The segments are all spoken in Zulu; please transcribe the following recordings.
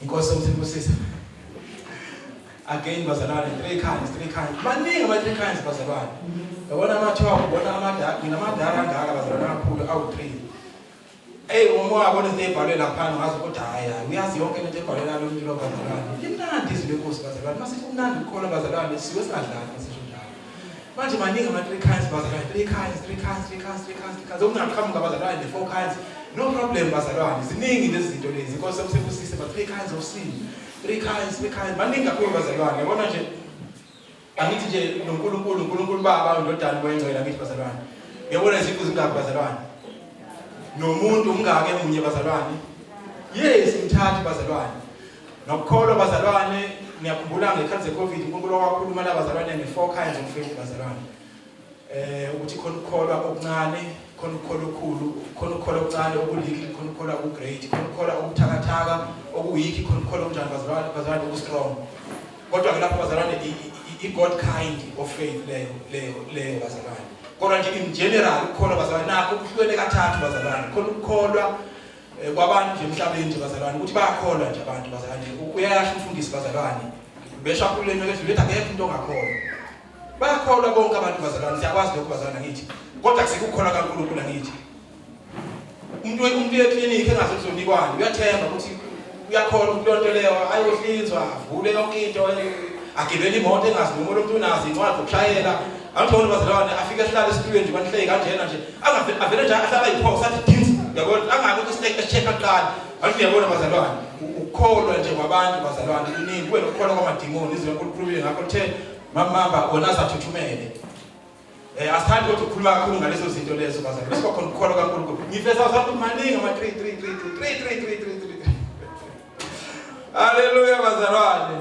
Inkosi yomsibusise. Again bazalwane, three kinds, three kinds. Maningi ama three kinds bazalwane. Yabona amathiwa ubona amadala, nginamadala angaka bazalwane amakhulu awu 3. Ey uma wabona izinto ezibhalwe lapha ngazi ukuthi hayi hayi uyazi yonke lento ebhalwe la lo muntu lo bazalwane. Limnandi izwi lenkosi bazalwane. Masithi kumnandi ukukholwa bazalwane siwe singadlali masisho njalo. Manje maningi ama three kinds bazalwane, three kinds, three kinds, three kinds, three kinds, three kinds. Okungaqhamuka bazalwane ne four kinds. No problem bazalwane. Ziningi lezi zinto lezi. Inkosi yomsebusise but three kinds of sin. Three kinds, three kinds. Maningi kakhulu bazalwane. Yabona nje angithi nje noNkulunkulu, uNkulunkulu Baba, uNdodana, uMoya Oyingcwele angithi bazalwane. Uyabona iziqu zingaki bazalwane? Nomuntu umngaki emunye bazalwane? Yes, mthathu bazalwane. Nokukholwa bazalwane, niyakhumbula ngekhathi zeCovid uNkulunkulu wakhuluma la bazalwane nge-four kinds of faith bazalwane. Eh ukuthi khona ukukholwa okuncane, khona ukukholwa okukhulu, khona ukukholwa okuncane okuliki, khona ukukholwa okugreat, khona ukukholwa okuthakathaka, okuweak, khona ukukholwa okunjani bazalwane, bazalwane okustrong. Kodwa ke lapho bazalwane i-God kind of faith leyo leyo leyo bazalwane. Kodwa nje in general ukukholwa bazalwane nakho kuhlukene kathathu bazalwane. Khona ukukholwa Eh, kwabantu nje emhlabeni nje bazalwane ukuthi bayakholwa nje abantu bazalwane uyayasho umfundisi bazalwane besho kakhulu lento edlule ethi akekho umuntu ongakholwa bayakholwa bonke abantu bazalwane siyakwazi lokho bazalwane ngithi kodwa kusikukholwa kaNkulunkulu angithi umuntu umuntu eklinikhi engazi uzonikwani uyathemba ukuthi uyakholwa ukuthi lonto leyo ayohlinzwa avule yonke into agibele imoto engazi noma lo muntu unazo incwadi zokushayela Angithona bazalwane afike ehlala esitulweni nje banihleki kanjena nje angavele avele nje ahlala yiphosa athi dins uyabona angabe ukuthi snake echeck aqala angithi uyabona bazalwane ukukholwa nje kwabantu bazalwane kuningi kube nokukholwa kwamadimoni izwi lenkulukhulumile ngakho lithe mamamba wona azathuthumele eh asithandi ukuthi ukhuluma kakhulu ngalezo zinto lezo bazalwane bese kwakhona ukukholwa kaNkulunkulu ngifesa ukuthi maningi ama 3 3 3 3 3 3 3 3 Haleluya bazalwane.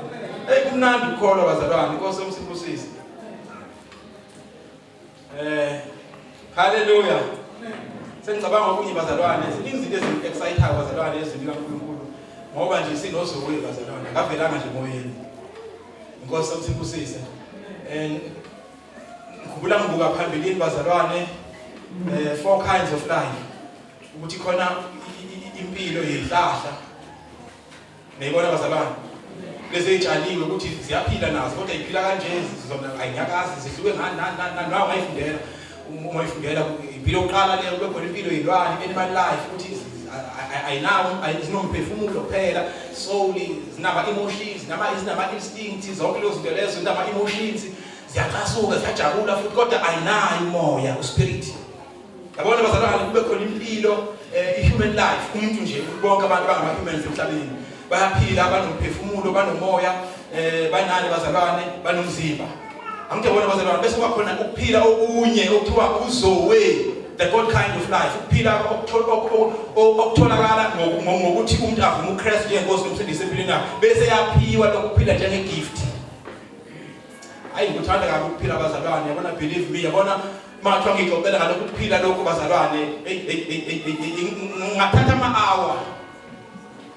Hey kumnandi ukukholwa bazalwane. Inkosi yomsibusise. Eh haleluya. Sengicabanga okunye bazalwane, ziningi izinto ezi-excitayo bazalwane ezwini likaNkulunkulu ngoba nje sinoZoe bazalwane, akavelanga nje emoyeni. Inkosi yomsibusise. And ngikhumbula ngibuka phambilini bazalwane eh four kinds of life ukuthi khona impilo yezihlahla niyibona bazalwane lezi ezitshaliwe ukuthi ziyaphila nazo kodwa iphila kanje zona ayinyakazi zihluke ngani nani nani nani nawe ungayifundela uma uyifundela impilo yokuqala leyo kube khona impilo yilwane animal life ukuthi ayinawo zinomphefumulo kuphela soul zinama emotions zinama zinama instincts zonke lezo zinto lezo zinama emotions ziyacasuka ziyajabula futhi kodwa ayinayo umoya uspirit Yabona bazalwane kube khona impilo eh, i-human life umuntu nje bonke abantu bangama-humans emhlabeni bayaphila banomphefumulo banomoya eh banani bazalwane banomzimba angithi yabona bazalwane bese kuba khona ukuphila okunye okuthiwa uzoe the god kind of life ukuphila okutholakala ngokuthi umuntu avume uKristu njengenkosi nomsindisi empilweni yakhe bese yaphiwa lokuphila njengegift Hayi ngikuthanda kabi ukuphila bazalwane yabona believe me yabona mathiwa ngixoxela ngalokhu ukuphila lokhu bazalwane hey hey hey hey ngathatha ama hour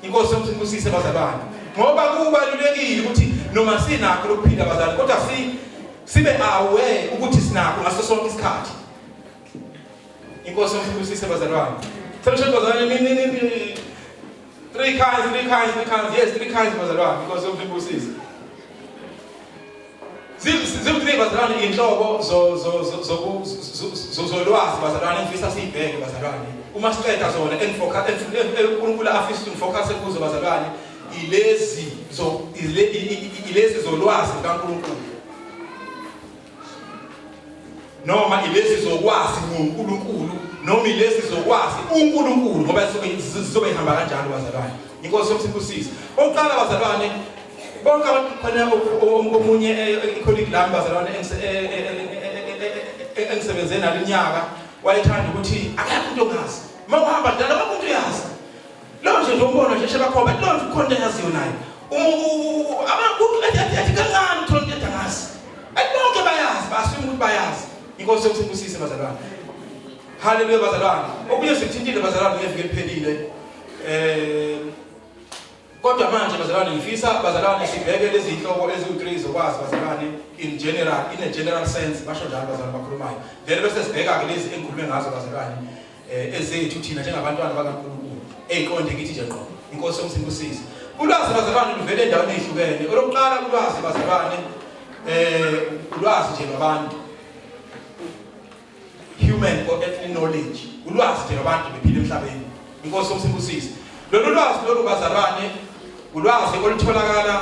inkosi yomsibusise bazalwane ngoba kubalulekile ukuthi noma sinakho lokuphila bazalwane kodwa si sibe aware ukuthi sinakho ngaso sonke isikhathi inkosi yomsibusise bazalwane senisho bazalwane nini nini three kinds three kinds three kinds yes three kinds bazalwane inkosi yomsibusise Ziwu-three bazalwane iy'nhlobo zolwazi bazalwane engifisa siyibheke bazalwane. Uma siqeda zona uNkulunkulu afisa ukuthi ngifokhase kuzo bazalwane ilezi ilezi zolwazi lukaNkulunkulu noma ilezi zokwazi ngoNkulunkulu noma ilezi zokwazi uNkulunkulu ngoba zizobe ihamba kanjalo bazalwane. Inkosi yomsibusise. Oqala bazalwane bonke abantu khona omunye icolleague lami bazalwane engisebenze nalo iminyaka wayethanda ukuthi akekho umuntu ongazi uma uhamba dala wonke umuntu uyazi lo nje nje umbono nje shebakhomba lo nje ukhona into eyaziyo naye abantu ethi kancane uthola umuntu ethi angazi athi bonke bayazi basuke ukuthi bayazi inkosi yokusibusise bazalwane haleluya bazalwane okunye sikuthintile bazalwane ngeviki eliphelile eh Kodwa manje bazalwane ngifisa bazalwane sibheke lezi zinhlobo eziwu-3 zokwazi bazalwane in general in a general sense basho njalo bazalwane bakhulumayo then bese sibheka ke lezi engikhulume ngazo bazalwane eh, ezethu thina njengabantwana bakaNkulunkulu eziqonde kithi nje ngqo inkosi yomsimbusise. Ulwazi bazalwane luvela endaweni ezihlukene. Olokuqala ulwazi bazalwane ulwazi nje lwabantu. Human or earthly knowledge. Ulwazi nje lwabantu bephila emhlabeni. Inkosi yomsibusise. Lolu lwazi lolu bazalwane ulwazi olutholakala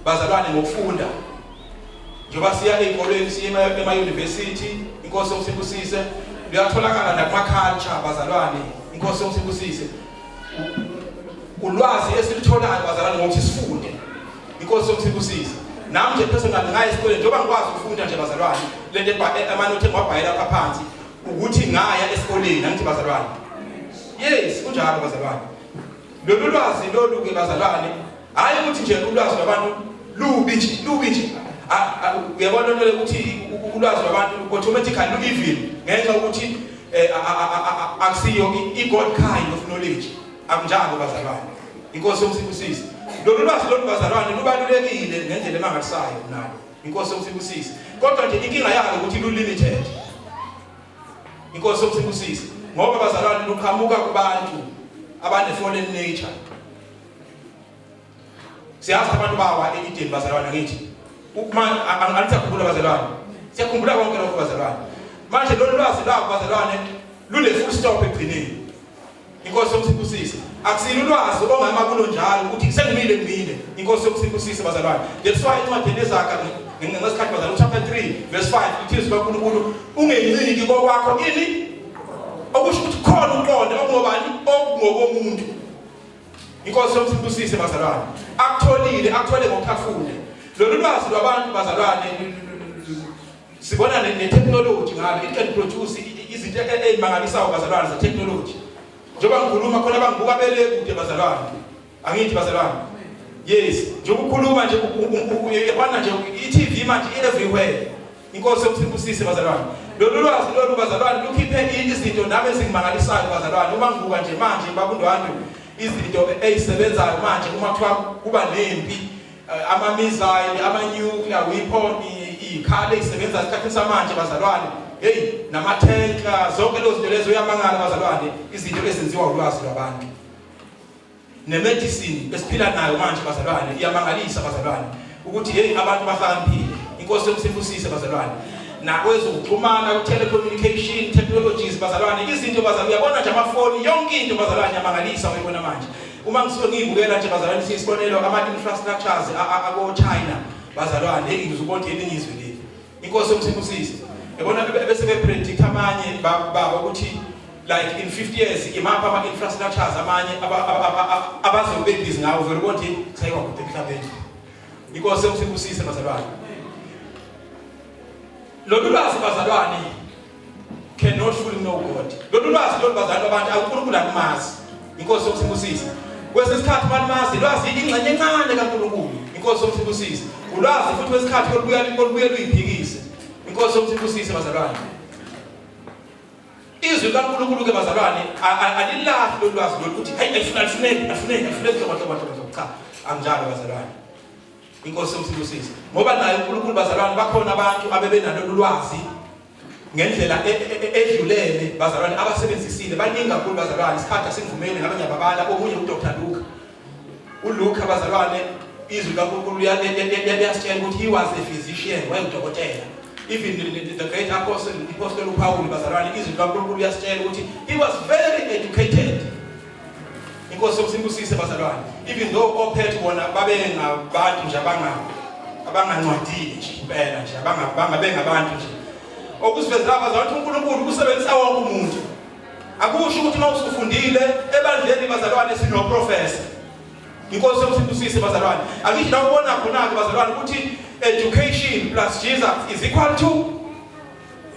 bazalwane ngokufunda. Njengoba siya ey'kolweni siye ema-university, inkosi yomsibusise, luyatholakala nakuma-culture bazalwane, inkosi yomsibusise. Ulwazi esilutholayo bazalwane ngokuthi sifunde. Inkosi yomsibusise. Nami nje personally ngaya esikoleni njengoba ngikwazi ukufunda nje bazalwane, lento amanothi engiwabhayela lapha phansi ukuthi ngaya esikoleni, angithi bazalwane. Yes, kunjalo bazalwane. Lolu lwazi lolu ke bazalwane, hayi ukuthi nje ulwazi lwabantu lubi nje, lubi nje. Uyabona into ukuthi ulwazi lwabantu automatically lu evil ngenxa yokuthi akusiyo i-God kind of knowledge. Akunjalo bazalwane. Inkosi yomsibusise. Lolu lwazi lolu bazalwane lubalulekile ngendlela emangalisayo nalo. Inkosi yomsibusise. Kodwa nje inkinga yalo ukuthi lu limited. Inkosi yomsibusise. Ngoba bazalwane luqhamuka kubantu abane fallen nature. Siyazi abantu bawa e-Eden bazalwane ngithi. Uma angisakhumbula bazalwane. Siyakhumbula konke lokho bazalwane. Manje lolu lwazi lwabo bazalwane lune full stop ekugcineni. Inkosi yomsibusise. Akusilo ulwazi ongama kulo njalo ukuthi sengimile ngimile. Inkosi yomsibusise bazalwane. That's why incwadi yeZaga ngesikhathi bazalwane chapter 3 verse 5 ithi izwi kaNkulunkulu ungenciki kokwakho ini okusho ukuthi khona uqonde okungobani okungokomuntu. Inkosi yomsibusise bazalwane. Akutholile akuthole ngokuthafune. Lolu lwazi lwabantu bazalwane sibona ne-technology ngalo, it can produce izinto ey'mangalisayo bazalwane ze-technology. Njengoba ngikhuluma khona bangibuka bele kude bazalwane. Angithi bazalwane. Yes, njengoba ukhuluma nje uyabona nje i-TV manje i-everywhere. Inkosi yomsibusise bazalwane. Lolu lwazi lolu bazalwane lukhiphe izinto nami ezingimangalisayo bazalwane. Uma ngibuka nje manje babundwandwe izinto ezisebenzayo manje uma kuthiwa kuba nempi ama-missile, ama-nuclear weapon, iy'khali ey'sebenza esikhathini samanje bazalwane. Hey, namathenka, zonke lezo zinto lezo uyamangala bazalwane, izinto ezenziwa ulwazi lwabantu. Nemedicine esiphila nayo manje bazalwane iyamangalisa bazalwane ukuthi hey abantu bahlakaniphile. Inkosi yomsibusise bazalwane. Nakwezokuxhumana, ku-telecommunication technologies bazalwane, izinto bazalwane uyabona nje amafoni, yonke into bazalwane iyamangalisa uyibona manje. Uma ngisuke ngiyibukela nje bazalwane isibonelo ama-infrastructures ako-China bazalwane, hey ngizubona elinye izwe leli. Inkosi yomsibusise. Yabona bese bepredict amanye baba ukuthi like in 50 years imaphi ama-infrastructures amanye abazobe bebhizi ngawo vele ubona ukuthi kusayiwa kude emhlabeni. Inkosi yomsibusise bazalwane. Lolu lwazi bazalwane cannot fully know God. Lolu lwazi lolu bazalwane abantu uNkulunkulu akumazi. Inkosi yomsibusise. Kwesinye isikhathi balimazi lwazi ingxenye encane kaNkulunkulu. Inkosi yomsibusise. Ulwazi futhi kwesikhathi olubuya olubuye luyiphikise. Inkosi yomsibusise bazalwane. Izwi likaNkulunkulu ke bazalwane alilahli lolu lwazi lolu ukuthi hayi alifuna alifuneki alifuneki alifuneki hlobo hlobo hlobo cha anginjalo bazalwane. Inkosi yomsibusise. Ngoba naye uNkulunkulu bazalwane bakhona abantu abebenalolu lwazi ngendlela edlulele bazalwane abasebenzisile baningi kakhulu bazalwane isikhathi asingivumeli ngabe ngiyababala omunye uDr Luka uLuka bazalwane izwi likaNkulunkulu liyasitshela ukuthi he was a physician wayengudokotela even the great apostle apostle uPaul bazalwane izwi likaNkulunkulu liyasitshela ukuthi he was very educated. Inkosi yomsibusise bazalwane even though ophethe bona babengabantu nje abangancwadile nje impela nje abangabengabantu nje okusivezela bazalwane ukuthi uNkulunkulu usebenzisa wonke umuntu. Akusho ukuthi uma usufundile ebandleni bazalwane sinoprofessor. Inkosi yomsibusise bazalwane. Angisho la ubona khona ke bazalwane ukuthi education plus Jesus is equal to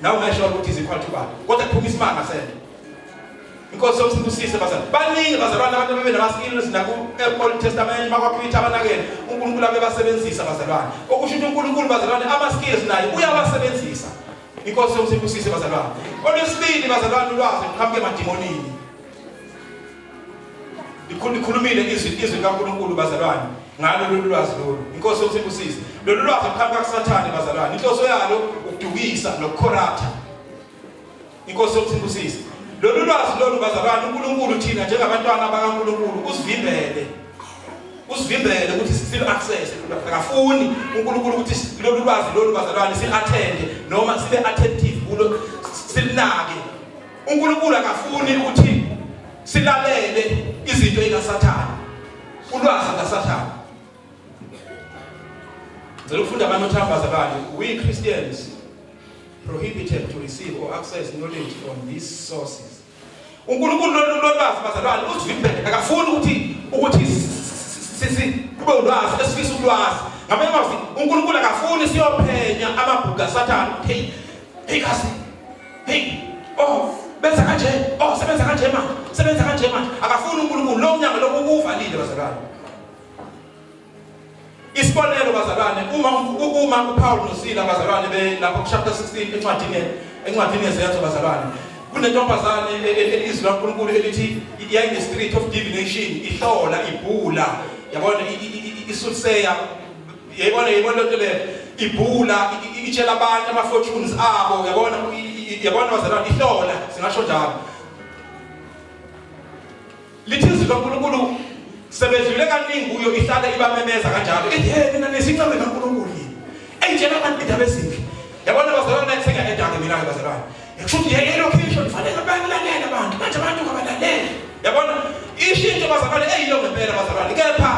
nawe ungasho ukuthi is equal to bani kodwa kuphuma isimanga sento. Inkosi yomsibusise bazalwane. Baningi bazalwane abantu ababe nama skills naku Old Testament makwakhiwa itabanakele uNkulunkulu abebasebenzisa bazalwane. Okusho ukuthi uNkulunkulu bazalwane ama skills naye uyawasebenzisa. Inkosi yomsibusise bazalwane. Olwesibili bazalwane ulwazi luqhamuke emadimonini. Likhulumile izwi likaNkulunkulu bazalwane ngalo lolu lwazi lolu. Inkosi yomsibusise. Lolu lwazi luqhamuka kuSathane bazalwane. Inhloso yalo ukudukisa nokucorrupta. Inkosi yomsibusise. Lolu lwazi lolu bazalwane uNkulunkulu thina njengabantwana bakaNkulunkulu usivimbele. usivimbele ukuthi silu access. Akafuni uNkulunkulu ukuthi lolu lwazi lolu bazalwane si-attend noma sibe attentive kulo, silinake. uNkulunkulu akafuni ukuthi silalele izinto ikaSathane, ulwazi kaSathane. Ngicela ukufunda amanothi abazalwane. We Christians prohibited to receive or access knowledge from these sources. uNkulunkulu lolwazi bazalwane usivimbele, akafuni ukuthi sisi kube ulwazi esifisa ulwazi. Ngamanye amazwi, uNkulunkulu akafuni siyophenya amabhuku kaSathane. Hey, hey kasi, hey, oh benza kanje, oh sebenza kanje manje, sebenza kanje manje. Akafuni uNkulunkulu lo mnyango lo uvalile bazalwane. Isibonelo bazalwane, uma uPaul noSila bazalwane be lapho ku chapter 16 encwadini yeZenzo bazalwane, kunentombazane elizwi laNkulunkulu elithi yayine spirit of divination, ihlola, ibhula, yabona, isoothsayer, yayibona lento le, ibhula, itshela abantu ama fortunes abo, yabona bazalwane, ihlola, singasho njalo. Lithi izwi likaNkulunkulu sebedlule kaningi kuyo, ihlale ibamemeza kanjalo, ithi hey nina nisinceku kaNkulunkulu yini, eyitshela abantu indaba ezinhle. Yabona bazalwane, sengiya-edake mina-ke bazalwane, kusho ukuthi yeye lokhu isho nifanele bayakulalele abantu manje, abantu ngabalaleli. Yabona isho into bazalwane eyiyo ngempela bazalwane, kepha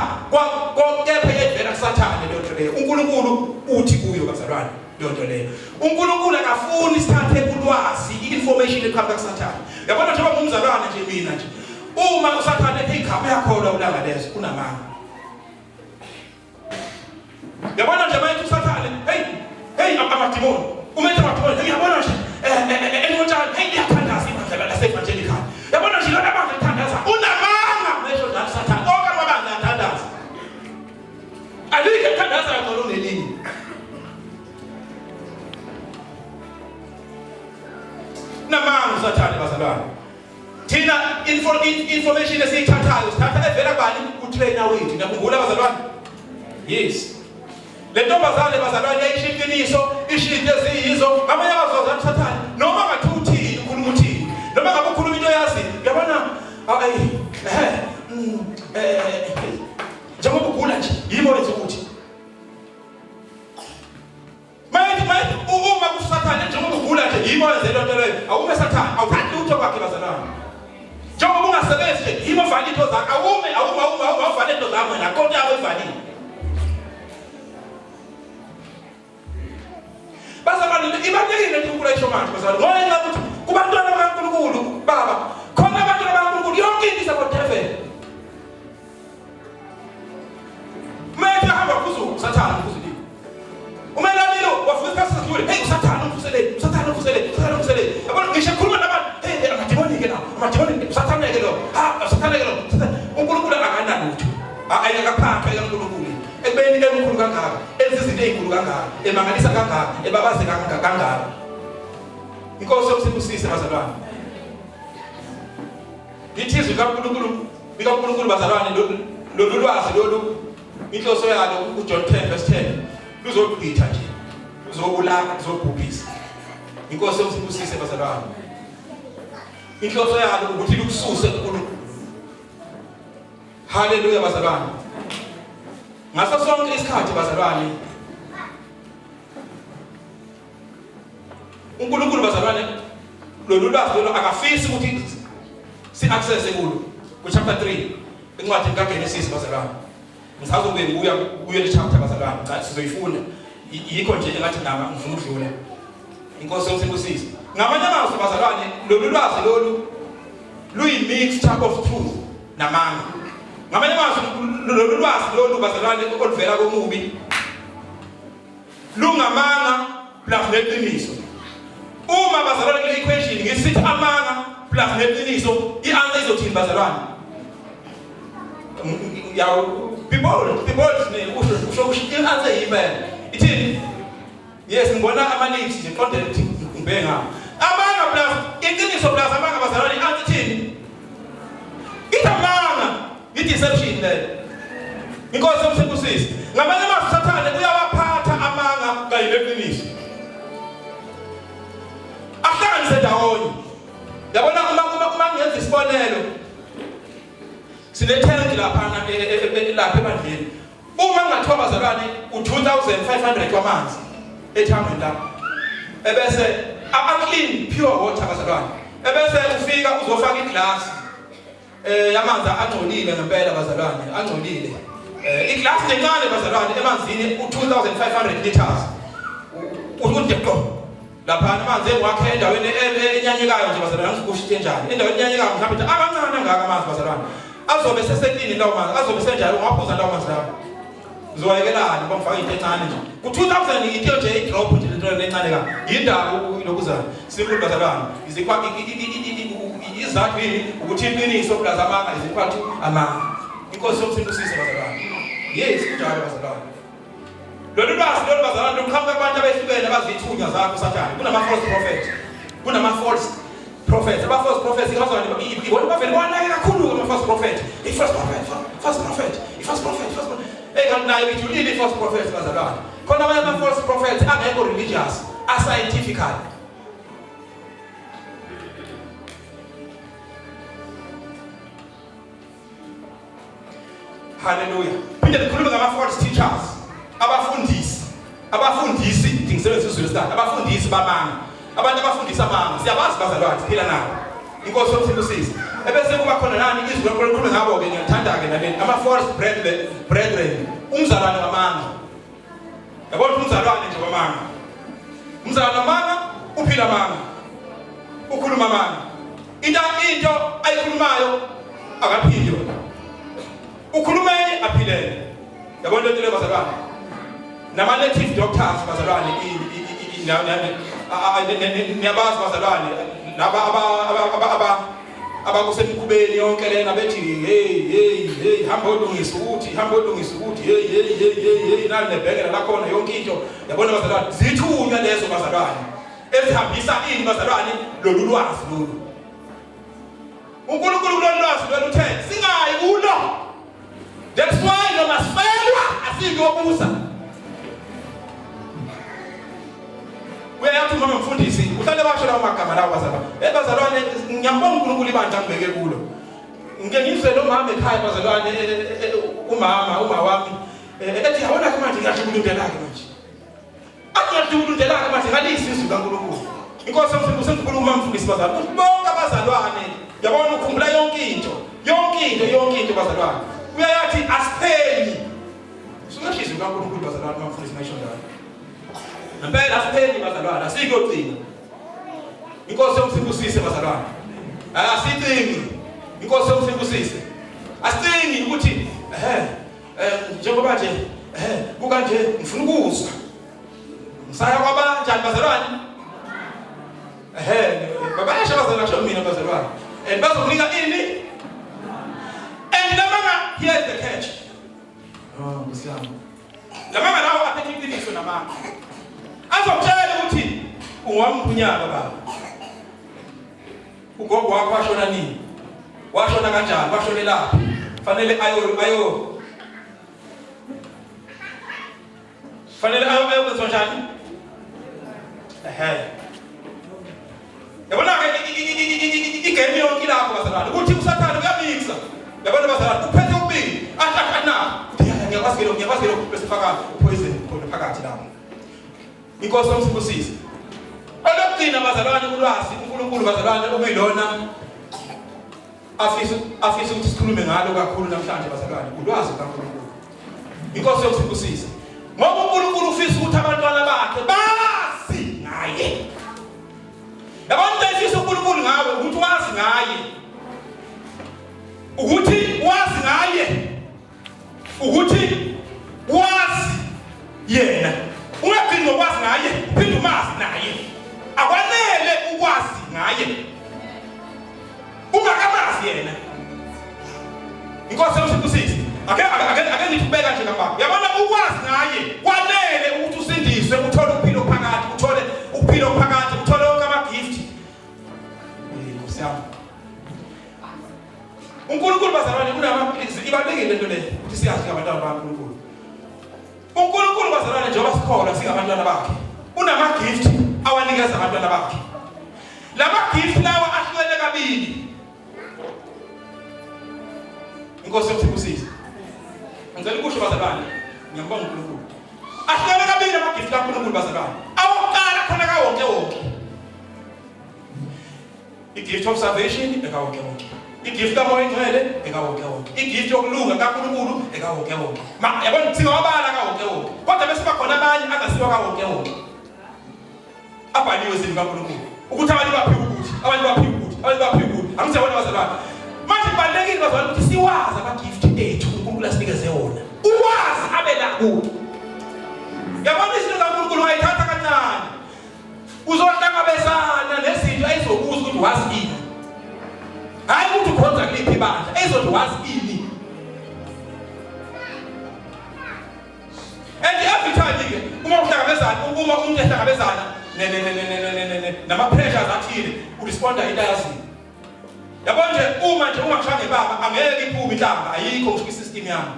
kepha yevela kuSathane leyo nto leyo. uNkulunkulu uthi kuyo bazalwane leyo nto leyo, uNkulunkulu akafuni sithathe ulwazi, i-information eqhamuka kuSathane. Yabona njengoba ngumzalwane nje mina nje, uma uSathane ethi igama uyakholwa ulanga lezo, unamanga. Yabona nje mayethi uSathane, hey hey amadimoni, uma ethi amadimoni, hey yabona nje enotshani, hey iyathandaza ibandla lase-evangelical. Yabona nje lona bandla lithandaza, unamanga mesho njalo uSathane. Onke amabandla ayathandaza, alikho elithandaza kangcono kunelinye. Namanga uSathane bazalwane. Thina information esiyithathayo sithatha evela kubani? Ku-trainer wethu. Niyakhumbula bazalwane? Yes. Le ntombazane bazalwane yayisho iqiniso, isho izinto eziyizo. Ngamanye amazwi bazalwane, uSathane noma ngathi uthini, ukhuluma uthini, noma ngabe ukhuluma into oyazi, uyabona, ayi eh eh njengoba ugula nje yimo wenza ukuthi Mayethi mayethi uma kusathane njengoba ugula nje yimo wenze lento leyo. Awume sathane, awuthathi lutho kwakhe bazalwane. Njengoba ungasebenzi nje yimo vala into zakho. Awume awume awume awume awuvale into zakho wena. Konke yabo ivalile. Bazalwane, ibalulekile lento uNkulunkulu ayisho manje bazalwane. Ngoba ukuthi kubantwana bakaNkulunkulu baba, khona abantwana bakaNkulunkulu yonke into isabo devil. Manje hamba phuzulu usathane uphuzulile. Uma elalile wavuka isikhathi sesidlule, hey usathane umvuselele, usathane umvuselele, usathane umvuselele. Yabona ngisho ekhuluma nabantu, hey amadimoni ke lawo, amadimoni usathane ke lo. Ha usathane ke lo. uNkulunkulu akanalutho. Ayikakaphathwa ekaNkulunkulu. Ekubeni emkhulu kangaka, enza izinto ezinkulu kangaka, emangalisa kangaka, ebabazeka kangaka. Inkosi yomsibusise bazalwane. Lithi izwi likaNkulunkulu likaNkulunkulu bazalwane, lolu lwazi lolu inhloso yalo uJohn 10 verse 10 luzochitha nje, luzobulala, luzobhubhisa. Inkosi yomsibusise bazalwane. Inhloso yalo ukuthi lukususe kuNkulunkulu. Haleluya bazalwane. Ngaso sonke isikhathi bazalwane, uNkulunkulu bazalwane lolu lwazi lolu akafisi ukuthi si-access kulo. Ku-chapter 3 encwadini kaGenesis bazalwane, ngisazobe ngibuya kuyo le chapter bazalwane, cha sizoyifunda, yikho nje engathi nama ngifuna ukudlula. Inkosi yomsibusise. Ngamanye amazwi bazalwane, lolu lwazi lolu luyi-mixture of truth namanga. Ngamanye amazwi lolu lwazi lolu bazalwane oluvela komubi lungamanga plus neqiniso. Uma bazalwane kule equation ngisithi amanga plus neqiniso, i-answer izothini bazalwane? Yaw, be bold, be bold, usho usho i-answer yimela ithini? Yes, ngibona ama-lips nje qondele ukuthi ngibheke ngapha. Amanga plus iqiniso plus amanga bazalwane, i-answer ithini? Ithi amanga. I-deception leyo. Inkosi yomsibusisi. Ngamanye amazwi uSathane uyawaphatha amanga kanye neqiniso, ahlanganise ndawonye. Yabona uma ngenza isibonelo, Sinethenki laphana lapha ebandleni. Uma kungathiwa bazalwane u-2500 wamanzi ethangweni lapho, ebese a-clean pure water bazalwane, ebese ufika uzofaka iglasi yamanzi angcolile ngempela bazalwane, angcolile. Iglasi nje encane bazalwane emanzini u-2500 liters udeqo lapha amanzi engiwakhe endaweni enyanyekayo nje bazalwane, angikusho into enjani endaweni enyanyekayo, mhlawumbe nje amancane angaka amanzi bazalwane, azobe sesekini lawo manzi, azobe senjalo. Ungawaphuza lawo manzi lawo? Uzowayekelani bangifaka into encane nje ku-2000, into nje i-drop nje, lento encane ka yindaba lokuzana simple bazalwane. Izikwa izathu yini ukuthi iqiniso plus amanga is equal to amanga. Inkosi yomsindusise bazalwane. Yes, kunjalo bazalwane. Lolu lwazi lolu bazalwane luqhamuka kubantu abehlukene abazithunywa zakho Sathane. Kunama-false prophet, kunama-false prophets. Aba-false prophets bazalwane ibona bavele banake kakhulu ama-false prophet, i-false prophet, false prophet, i-false prophet, false prophet. Hey, kanti nayo ijulile i-false prophet bazalwane. Khona abanye ama-false prophets angekho religious, a-scientifical. Haleluya. Phinde ngikhulume ngama false teachers, abafundisi. Abafundisi, ngisebenzisa izwi lesithathu, abafundisi bamanga. Abantu abafundisa amanga, siyabazi bazalwane, siphila nabo. Inkosi yomsindisi. Ebese kuba khona nani izwi lokukhulume ngabo ke, ngiyathanda ke naleni ama false brethren, umzalwane wamanga. Yabona umzalwane nje wamanga. Umzalwane wamanga uphila amanga. Ukhuluma amanga. Into ayikhulumayo akaphili yona. Ukhuluma enye aphilele. Yabona into le bazalwane. Nama native doctors bazalwane, niyabazi bazalwane, laba aba abakusemkhubeni yonke lena, bethi hey hey hey, hamba olungisa ukuthi, hamba olungisa ukuthi, hey hey hey hey hey, nani nebhekela lakhona yonke into. Yabona bazalwane, zithunywa lezo bazalwane ezihambisa ini bazalwane, lolu lwazi lolu. uNkulunkulu kulolu lwazi lolu uthe singayi kulo. That's why noma sifelwa asikuyobuza. Uyayathi umama mfundisi uhlale basho lawo magama lawo bazalwane. Eh bazalwane, ngiyambonga uNkulunkulu ibandla ngibeke kulo. Ngike ngizwe lo mama ekhaya bazalwane, umama uma wami ethi yabona ke manje ngiyadlukulundela ke manje. Angiyadlukulundela ke manje ngalisi izwi kaNkulunkulu. Inkosi yomfundisi usengikhuluma umfundisi bazalwane. Uthi bonke abazalwane, yabona ukhumbula yonke into. Yonke into, yonke into bazalwane. Uyayathi asipheli. Sungasho izwi kaNkulunkulu bazalwane, mamfundisi mayisho njalo. Ngempela asipheli bazalwane, asikuyogcina. Inkosi yomsibusise bazalwane. Asicingi. Inkosi yomsibusise. Asicingi ukuthi njengoba nje kukanje ngifuna ukuzwa. Ngisaya kwabanjani bazalwane? Babayasho bazalwane, kusho mina bazalwane. And bazokunika ini? And lamanga, here's the catch. Oh, Nkosi yami. Lamanga lawo aphethe iqiniso namanga. Azokutshela ukuthi ungowamkhunyaka baba. Ugogo wakho washona nini? Washona kanjani? Washonelaphi? Fanele ayo fanele ayo ayokwenziwa njani? Ehe. Yabona ke igame yonke ilapho bazalwane, ukuthi uSathane uyamixa. Yabona bazalwane, uphethe ubili. Athi athi na. Ngiyakwazi ke lokho, ngiyakwazi ke lokho, bese faka upoison khona phakathi lapho. Inkosi yomsibusise. Olokugcina bazalwane, ulwazi uNkulunkulu bazalwane okuyilona afisa ukuthi sikhulume ngalo kakhulu namhlanje bazalwane, ulwazi kaNkulunkulu. Inkosi yomsibusise. Ngoba uNkulunkulu ufisa ukuthi abantwana bakhe bazi ngaye. Yabona into ayifisa uNkulunkulu ngawe ukuthi wazi ngaye. Ukuthi wazi ngaye. Ukuthi wazi yena. Ungagcini ngokwazi ngaye, uphinde umazi naye. Akwanele ukwazi ngaye. Ungakamazi yena. Inkosi yomsindisi. Ake ngithi kubeka nje kababa. Yabona ukwazi ngaye kwanele ukuthi usindiswe, uthole ukuphila okuphakade, uthole ukuphila okuphakade, uthole wonke ama gift. Nkosi yami. uNkulunkulu bazalwane unama ibalulekile lento le ukuthi siyazi ngabantwana bakaNkulunkulu. uNkulunkulu bazalwane, njengoba sikholwa singabantwana bakhe, unama gift awanikeza abantwana bakhe. Lama gift lawa ahlukene kabili. Inkosi yokuthi. Ngicela ukusho bazalwane, ngiyambonga uNkulunkulu. Ahlukene kabili amagift kaNkulunkulu bazalwane. Awokuqala khona kawonke wonke. I-gift of salvation ekawonke wonke. I-gift kaMoya Ingcwele ekawonke wonke. I-gift yokulunga kaNkulunkulu ekawonke wonke. Ma yabona singawabala kawonke wonke. Kodwa bese bakhona abanye angasiwa kawonke wonke. Abhaliwe ezwini kaNkulunkulu ukuthi abanye baphiwe ukuthi, abanye baphiwe ukuthi, abanye baphiwe ukuthi. Angithi yabona bazalwane. Manje kubalulekile bazalwane ukuthi siwazi ama-gift ethu uNkulunkulu asinikeze wona. Uwazi abe la kuwe. Yabona izinto zikaNkulunkulu ungayithatha kancane. Uzohlangabezana nezinto ezizobuza ukuthi wazi ini. Hayi ukuthi ukhonza kuliphi ibandla, ezothi wazi ini. And every time ke uma uhlangabezana, uma umuntu ehlangabezana nama pressures athile, uresponda into ayaziyo. Yabo nje uma nje ungashaya ngebaba angeke iphume inhlamba, ayikho ngisho isystem yami.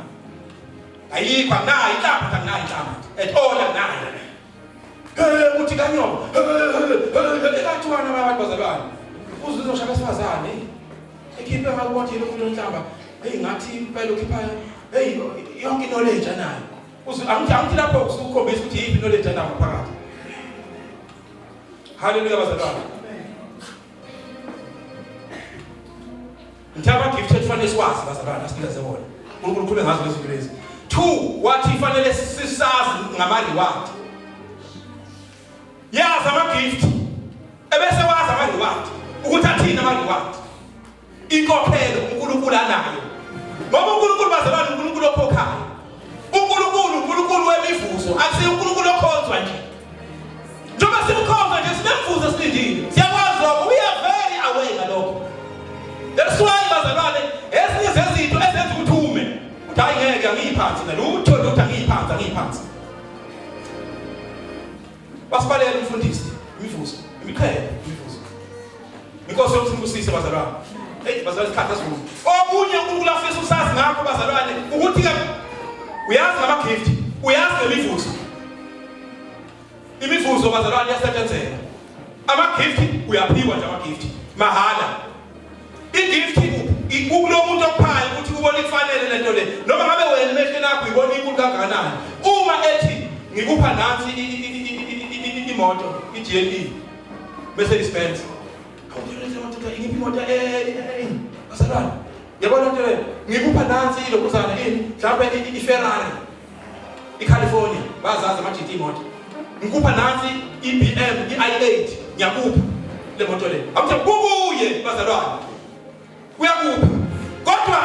Ayikho anginayo inhlamba, anginayo inhlamba. At all anginayo. Hey uthi kanyoko. Ekathiwana abantu bazalwane. Uzizwa shaka besifazane. Ekhiphe ngakubona yini umuntu onhlamba. Hey ngathi impela ukhipha hey yonke knowledge anayo. Uzu angithi lapho usukhombisa ukuthi yiphi knowledge anayo phakathi. Hallelujah bazalwane. Ngithe ama-gift ethu fanele siwazi bazalwane asinikeze wona. uNkulunkulu ukhulume ngazo lezi zinto lezi. Two, wathi fanele sisazi ngama-reward. Yazi ama-gift ebese wazi ama-reward ukuthi athini ama-reward. Inkokhelo uNkulunkulu anayo. Ngoba uNkulunkulu bazalwane uNkulunkulu okhokhayo. UNkulunkulu uNkulunkulu wemivuzo, akusiye uNkulunkulu okhonzwa nje. Njengoba simkhonza nje sinemvuzo esilindile. Siyakwazi lokho. We are very aware ngalokho. That's why bazalwane ezinye zezinto ezenza ukuthi ume. Uthi hayi ngeke angiyiphansi na lutho lutho angiyiphansi angiyiphansi. Basibalele umfundisi imivuzo, imiqhele imivuzo. Inkosi yomsibusise bazalwane. Hey bazalwane isikhathi asivumi. Okunye uNkulunkulu afisa usazi ngakho bazalwane ukuthi ke uyazi ngama gift, uyazi ngemivuzo. Imivuzo bazalwane iyasetshenzela. Ama gift uyaphiwa nje ama gift mahala. I-gift kulo muntu okuphayo ukuthi ubona ifanele lento le. Noma ngabe wena emehlweni akho uyibona inkulu kangakanani. Uma ethi ngikupha nansi imoto i-GLE Mercedes Benz. Awuthi ngiphi imoto eh bazalwane. Yabona nto leyo. Ngikupha nansi ilokhuzana ini mhlawumbe i-Ferrari. iCalifornia bazazi ama GT imoto ngikupha nansi iBM iI8 ngiyakupha le moto le awuthe kukuye bazalwane uyakupha kodwa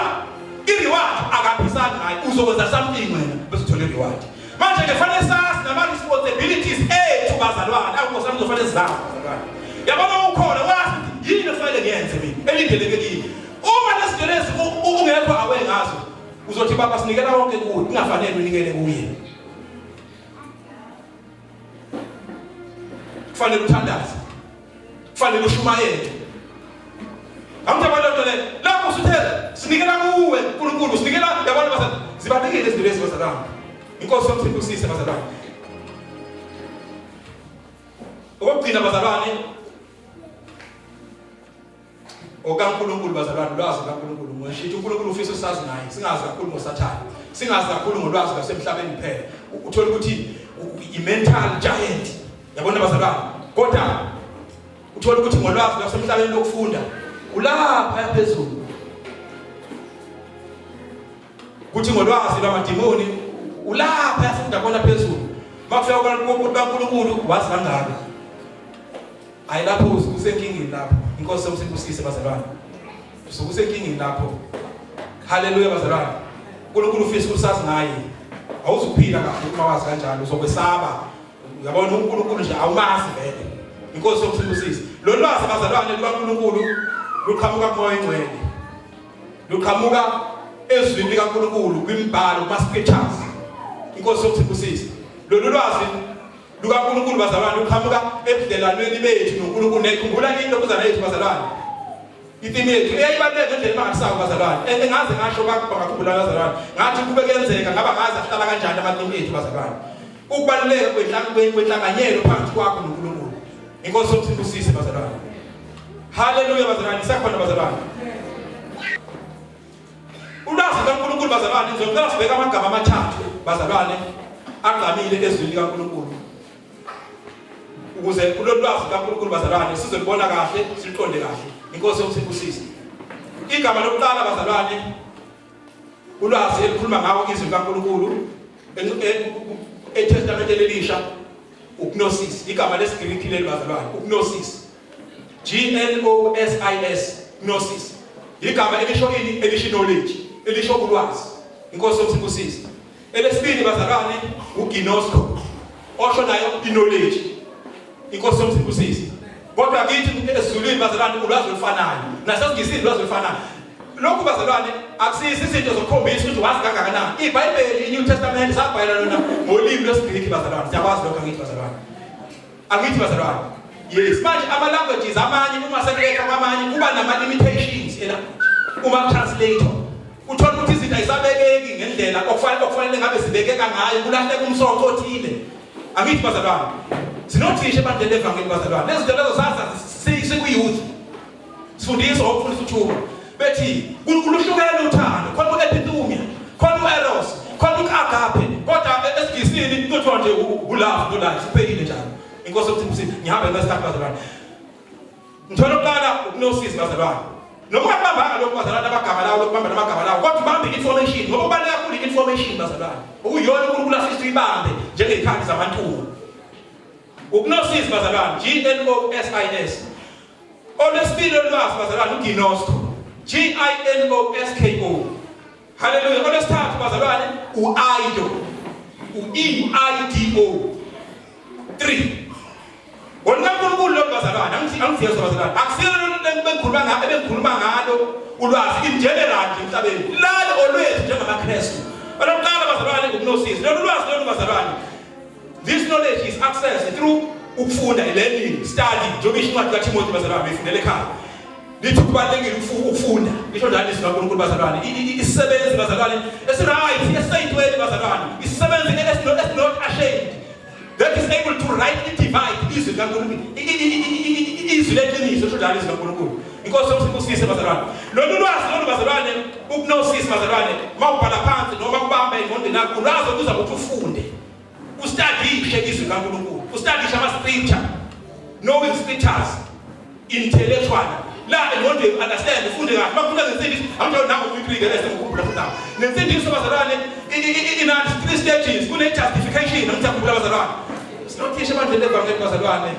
i-reward akaphisani ngayo uzokwenza something wena bese uthola i-reward manje ke fanele sazi nama-responsibilities ethu bazalwane awunkosi yami uzofanele sizazi bazalwane yabona ukhona wazi ukuthi yini efanele ngiyenze mina elindeleke kimi uma lezinto lezi ungekho awe ngazo Uzothi baba sinikela konke kuwe, kungafanele unikele kuye. Kufanele uthandaze. Kufanele ushumayele. Angithi abantu nto le, lapho usuthe sinikela kuwe uNkulunkulu, sinikela yabona bazalwane, zibalulekile izinto lezi bazalwane. Inkosi yomsindisise bazalwane. Okugcina bazalwane okaNkulunkulu bazalwane ulwazi lukaNkulunkulu ngisho ithi uNkulunkulu ufisa usazi ngaye singazi kakhulu ngoSathane singazi kakhulu ngolwazi lwasemhlabeni kuphela uthola ukuthi i-mental giant yabona bazalwane kodwa uthola ukuthi ngolwazi lwasemhlabeni lokufunda ulapha yaphezulu kuthi ngolwazi lwamadimoni ulapha yafunda kona phezulu makufika kukaNkulunkulu wazi kangaka Hayi lapho usenkingeni lapho. Inkosi yomsibusise bazalwane. Usuke usenkingeni lapho. Haleluya bazalwane. uNkulunkulu ufisa ukuthi sazi ngaye. Awuzuphila kahle uma wazi kanjalo uzokwesaba. Uyabona uNkulunkulu nje awumazi vele. Inkosi yomsibusise. Lo lwazi bazalwane lukaNkulunkulu luqhamuka kuMoya oNgcwele. Luqhamuka ezwini likaNkulunkulu kwimibhalo kuma scriptures. Inkosi yomsibusise. Lolu lwazi lukaNkulunkulu bazalwane luqhamuka ebudlelwaneni bethu noNkulunkulu. Niyayikhumbula into kuzana yethu bazalwane, ithimi yethu eyayibaluleke ngendlela emangalisayo bazalwane. Engaze ngasho bangakhumbula bazalwane, ngathi kube kuyenzeka ngaba ngazi ahlala kanjani amathimu ethu bazalwane. Ukubaluleka kwenhlanganyelo phakathi kwakho noNkulunkulu. Inkosi yomsibusise bazalwane. Haleluya bazalwane, siyakhona bazalwane. Ulwazi lukaNkulunkulu bazalwane, ngizocela sibheke amagama amathathu bazalwane agqamile ezwini likaNkulunkulu. Ukuze kulolu lwazi lukaNkulunkulu bazalwane sizolibona kahle, siluqonde kahle. Inkosi yomsibusise. Igama lokuqala bazalwane ulwazi elikhuluma ngawo izwi likaNkulunkulu eTestamenteni elisha ugnosis, igama lesiGriki leli bazalwane, ugnosis. G N O S I S, gnosis. Igama elisho ini? Elisho knowledge, elisho ulwazi. Inkosi yomsibusise. Elesibili bazalwane uginosko, osho nayo knowledge. Inkosi yomsibusise. Kodwa kithi esiZulwini bazalwane ulwazi olufanayo, nasesiNgisini ulwazi olufanayo. Lokhu bazalwane akusizi izinto zokukhombisa ukuthi wazi kangakanani. IBhayibheli iNew Testament sabhalwa lona ngolimi lwesiGriki bazalwane. Siyakwazi lokho angithi bazalwane. Angithi bazalwane. Yes, manje ama languages amanye uma sekuletha kwamanye kuba nama limitations e language. Uma translator uthola ukuthi izinto ayisabekeki ngendlela okufanele ngabe zibekeka ngayo, kulahleka umsoco othile. Angithi bazalwane. Sinothisha ebandleni levangeli bazalwane. Lezi zinto lezo zaza siku-youth. Sifundiswa ngokufundisa uthuba. Bethi luhlukene uthando, khona u-epithumia, khona u-eros, khona u-agape, kodwa esiNgisini kuthiwa nje u-love no life, kuphelile njalo. Inkosi yokuthi ngihambe ngesikhathi bazalwane. Ngithola ukuqala ukunosizi bazalwane. Noma ungakubambanga lokhu bazalwane abagama lawo lokubamba namagama lawo, kodwa ubambe i-information ngoba kubaluleke kakhulu i-information bazalwane. Okuyiyona uNkulunkulu afisa uyibambe njengey'khali zamantulo. Ukunosizi bazalwane, G N O S I S. Olwesibili olwazi bazalwane uginosko. G I N O S K O. Haleluya. Olwesithathu bazalwane uaido. U E I D O. 3. NgolukaNkulunkulu lolu bazalwane, angithiyezwa bazalwane. Akusilo lolu bengikhuluma ngalo, ebengikhuluma ngalo ulwazi in general nje emhlabeni. Lalo olwethu njengamaKristu. Olokuqala bazalwane ukunosizo. Lolu lwazi lolu bazalwane. This knowledge is accessed through ukufunda, learning, study. Njengoba isho incwadi kaTimothy bazalwane, beyifundele ekhaya. Lithi kubalulekile ukufunda. Lisho njalo izwi likaNkulunkulu bazalwane. Isisebenzi bazalwane esiright, esiseyintweni bazalwane. Isisebenzi esi not ashamed. That is able to rightly divide izwi likaNkulunkulu. Izwi leqiniso lisho njalo izwi likaNkulunkulu. Inkosi yomsibusise bazalwane. Lolu lwazi lolu bazalwane, ukugnosis bazalwane, mawubhala phansi noma kubamba engqondweni yakho, ulwazi oluza ukuthi ufunde. Ustadishe izwi likaNkulunkulu, ustadishe ama-scripture, knowing scriptures intellectual la engqondweni, understand, ufunde kahle. Makukhuluma ngensindiso, angijalo nango uyiphike lese ngikhumbula futhi nawo. Nensindiso bazalwane ina three stages, kune justification, ngiyakhumbula bazalwane. Sinothisha ebandleni levangeli bazalwane.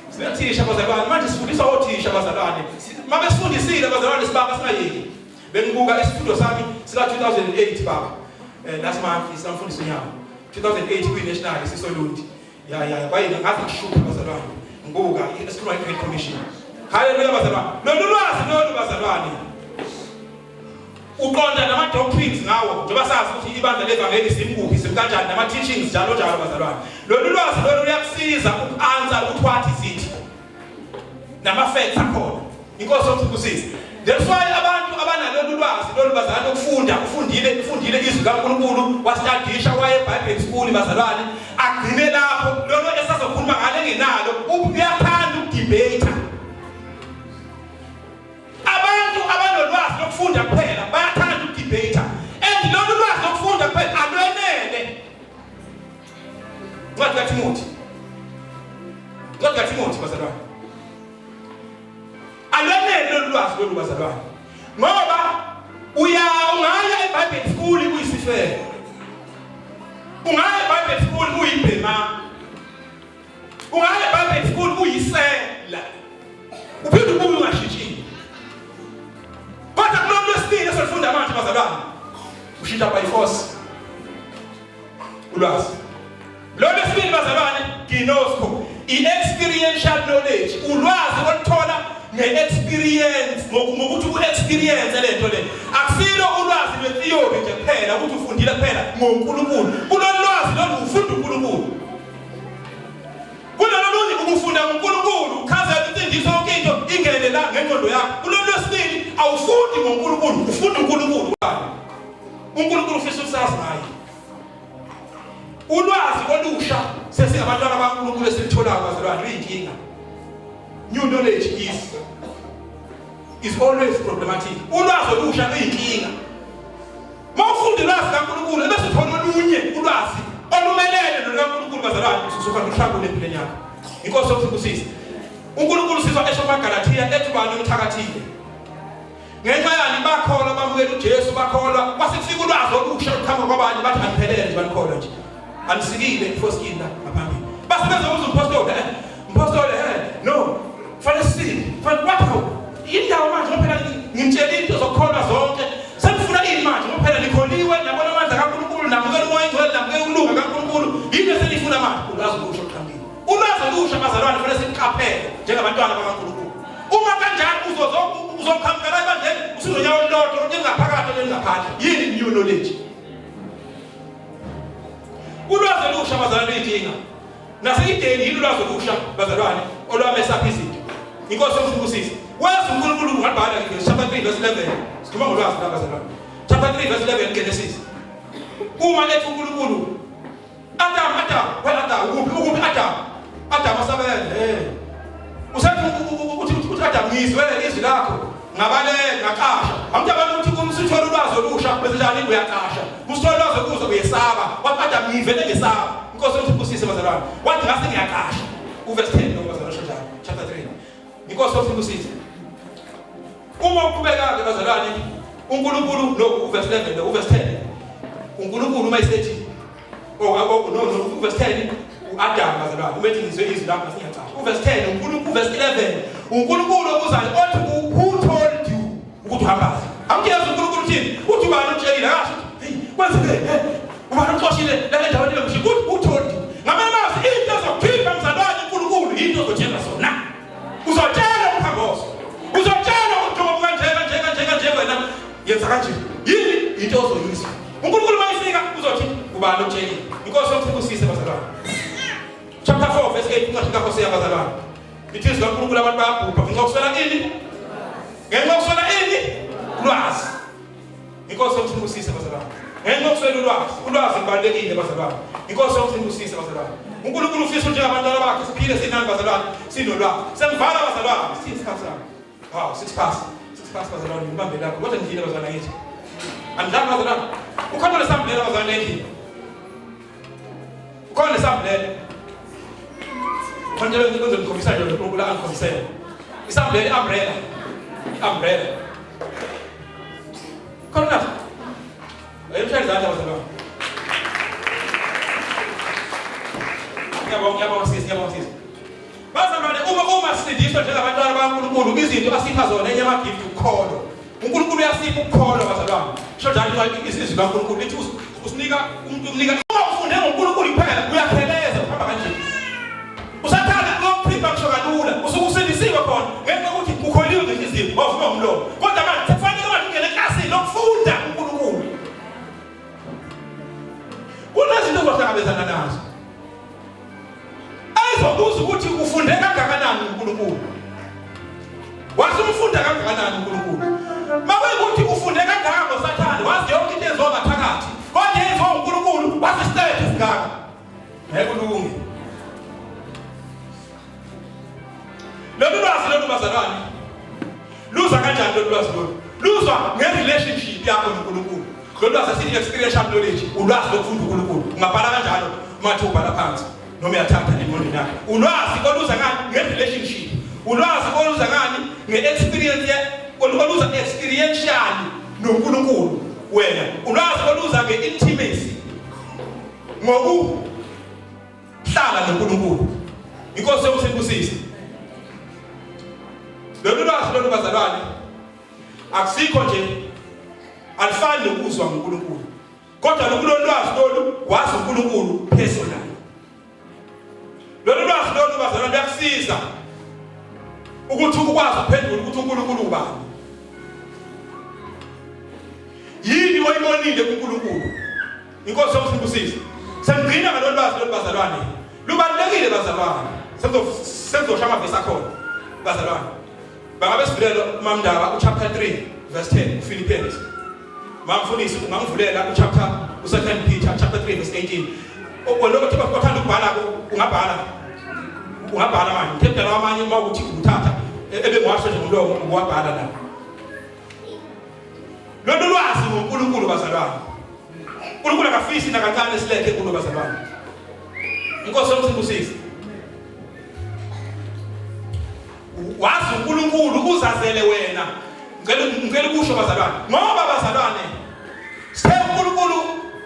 Sinothisha bazalwane, manje sifundiswa othisha bazalwane. Mabesifundisile bazalwane sibaba singayeki. Bengibuka isifundo sami sika 2008 baba. Last month samfundisa unyaka. 2008 kwi national sisolundi. Ya ya kwayini ngaze ngishuphe bazalwane. Ngibuka esikhuluma nge Great Commission. Haleluya bazalwane. Lolu lwazi lolu bazalwane. Uqonda nama doctrines ngawo njengoba sazi ukuthi ibandla levangeli simkuphi simkanjani nama teachings njalo njalo bazalwane. Lolu lwazi lolu luyakusiza uku-answer ukuthi what is it. Nama facts akhona. Inkosi yomsibusise. That's why abantu abanalolu lwazi lolu bazalwane ukufunda, ufundile, ufundile izwi kaNkulunkulu, wastadisha, waye eBible school bazalwane, agcine lapho lolo esazokhuluma ngale ngenalo, uyathanda ukudebate. Abantu abanolwazi lokufunda kuphela bayathanda ukudebate. And lolu lwazi lokufunda kuphela alwenele. Incwadi kaTimothy. Incwadi kaTimothy bazalwane. Alwenele lolu lwazi lolu bazalwane. Ngoba uya ungaya eBible school uyisifebe. Ungaya eBible school uyibhema. Ungaya eBible school uyisela. Uphinde ubuye ungashintshile. Kodwa kulolu lwesibili esolifunda manje bazalwane, ushintsha by force. Ulwazi. Lolu lwesibili bazalwane, ginosko, i-experiential knowledge, ulwazi oluthola nge-experience, ngokuthi u-experience le nto le. Akusilo ulwazi lwe-theory nje kuphela, ukuthi ufundile kuphela ngoNkulunkulu. Kulolu lwazi lolu ufunda uNkulunkulu. Kulolu lunye ubufunda ngoNkulunkulu, uchazela insindiso yonke into ingene la ngengqondo yakho. Kulolu lwesibili awufundi ngoNkulunkulu, ufunda uNkulunkulu. uNkulunkulu ufisa usazi ngaye. Ulwazi olusha sesingabantwana baNkulunkulu esilitholayo bazalwane luyinkinga. New knowledge is always problematic. Ulwazi olusha luyinkinga. ufunda ulwazi kaNkulunkulu ebese uthola olunye ulwazi olumelene nolukaNkulunkulu bazalwane, ususuka uhlakule empilweni yakho. Inkosi yokusibusisa. UNkulunkulu sizwa esho kumaGalathiya ethi ubani umthakathile. Ngenxa yani bakholwa bamukela uJesu bakholwa kwase kufika ulwazi olusha oluqhamuka kwabanye bathi aniphelele nje banikholwa nje. Anisikile ifoskini la ngaphambili. Base bezobuza umpostoli eh umpostoli eh no fanele sisike fanele wathi hawu indawo manje ngoba phela ngimtshela into zokukholwa zonke senifuna ini manje ngoba phela nikholiwe nabona amandla kaNkulunkulu namukela umoya oyingcwele namukela ukulunga kaNkulunkulu yini esenifuna manje ulwazi olusha oluqhamukile. Ulwazi olusha bazalwane fanele siqaphele njengabantwana bakaNkulunkulu. Uma kanjalo uzoqhamuka la ebandleni usunonyawo olulodwa olungaphakathi olungaphandle. Yini new knowledge? Ulwazi olusha bazalwane luyidinga. Naseyideni yini ulwazi olusha bazalwane olwamesapha izinto. Inkosi yomfubusisi. Wazi uNkulunkulu ungabhala nje chapter 3 verse 11. Sikhuluma ngolwazi la bazalwane. Chapter 3 verse 11 Genesis. Uma ethi uNkulunkulu Adam, Adam, wena Adam, ukuphi ukuphi Adam? Adam asabele, hey. Usathi uthi uthi Adam ngizwe izwi lakho. Ngabaleka ngaqasha. Abantu abantu ukuthi uma usuthola ulwazi olusha bese njani uyaqasha. Usuthola ulwazi olusha uyesaba. Wathi Adam ngivele ngesaba. Inkosi yokuthi ibusise bazalwane. Wathi ngase ngiyaqasha. Uverse 10 lo bazalwane osho njalo. Chapter 3. Inkosi yokuthi ibusise. Uma uqhubeka-ke bazalwane, uNkulunkulu no uverse 11 lo uverse 10. uNkulunkulu uma esethi oh no no uverse 10 uAdam bazalwane uma ethi ngizwe izwi lakho singiyacasha. Uverse 10 uNkulunkulu uverse 11 uNkulunkulu obuzayo othi who told you ukuthi uhamba. Amkuyeza uNkulunkulu uthini? Uthi ubani utshelile akasho hey kwenzekeni hey ubani uxoshile la endaweni lengisho ukuthi who told you. Ngamanye amazwi into ezokhipha mzalwane uNkulunkulu into ozotshela zona. Uzotshela umkhangoso. Uzotshela ukuthi njengoba kanje kanje kanje kanje wena yenza kanje. Yini into ozoyizwa? uNkulunkulu mayifika uzothi ubani otshelile? Inkosi yokuthi bazalwane. Chapter 4 verse 8 incwadi kaHosea bazalwane. Ithi izwi kaNkulunkulu abantu bayabhubha ngenxa yokuswela ini? Ngenxa yokuswela ini? Ulwazi. Inkosi yokuthi bazalwane. Ngenxa yokuswela ulwazi, ulwazi lubalulekile bazalwane. Inkosi yokuthi bazalwane. uNkulunkulu ufisa njengabantwana bakhe siphile sinani bazalwane sinolwazi. Sengivala bazalwane, siyisikhathi sami. Hawu, 6 past. 6 past bazalwane, ngibambe lapho. Kodwa ngidlile bazalwane ngithi. Angidlali bazalwane. Ukhona lesambulela bazalwane endlini. Ukhona lesambulela. Khona nje ngizokukhombisa nje uNkulunkulu angikhombisele. Isambulela i-umbrella. I-umbrella. Khona naso. Ayimshaya izandla bazalwane. Ngiyabonga, ngiyabonga sisi, ngiyabonga sisi. Bazalwane uma uma sisindiswa njengabantwana bakaNkulunkulu izinto asipha zona enye ama-gift ukholo. uNkulunkulu uyasipha ukukholwa bazalwane. Sho njalo izwi likaNkulunkulu lithi usinika umuntu umnika uma ufunde ngoNkulunkulu kuphela uyakheleza uhamba kanje. Usathane uyokuphipha ngisho kalula usuke usindisiwe khona ngenxa yokuthi ukholiwe ngenhliziyo wavuma ngomlomo. Kodwa manje sekufanele manje ungene eklasini lokufunda uNkulunkulu. Kunezinto ozohlangabezana nazo. Ayizobuza ukuthi ufunde kangakanani uNkulunkulu. Wasumfunda kangakanani uNkulunkulu? Makuwukuthi ufunde kangaka ngoSathane, wazi yonke into eyenziwa ngaphakathi. Kodwa eyenziwa uNkulunkulu, wazi isiqephu esingaka. Ngeke ulunge. Lolu lwazi lolu bazalwane luza kanjani lolu lwazi lolu? Luzwa nge-relationship yakho noNkulunkulu. Lolu lwazi esithi experiential knowledge, ulwazi lokufunda uNkulunkulu. Ungabhala kanjalo uma uthi ubhala phansi noma uyathatha engqondweni yakho. Ulwazi oluza ngani? Nge-relationship. Ulwazi oluza ngani? Nge-experience oluza experientially noNkulunkulu wena. Ulwazi oluza nge-intimacy ngoku hlala noNkulunkulu. Inkosi yokusibusisa. Lolu lwazi lolu bazalwane akusikho nje alifani nokuzwa ngoNkulunkulu. Kodwa lokulolu lwazi lolu wazi uNkulunkulu personal. Lolu lwazi lolu bazalwane luyakusiza ukuthi ukwazi ukuphendula ukuthi uNkulunkulu ubani. Yini oyibonile kuNkulunkulu? Inkosi yomsibusise. Sengigcina ngalolu lwazi lolu bazalwane. Lubalulekile bazalwane. Sengizosha amavesi akhona bazalwane. Bangabe sivulele uMamndaba uchapter 3 verse 10 uPhilippians. Mamfundisi ungamvulela uchapter u2 Peter chapter 3 verse 18. Wena othi othanda ukubhala ungabhala. Ungabhala manje. Ngithembela amanye uma ukuthi uthatha ebengwasho nje ngomlomo uwabhala la. Lolu lwazi ngoNkulunkulu bazalwane. uNkulunkulu akafisi nakancane silethe kulo bazalwane. Inkosi yomsindusisi. Wazi uNkulunkulu uzazele wena. Ngicela ukusho bazalwane. Ngoba bazalwane sithe uNkulunkulu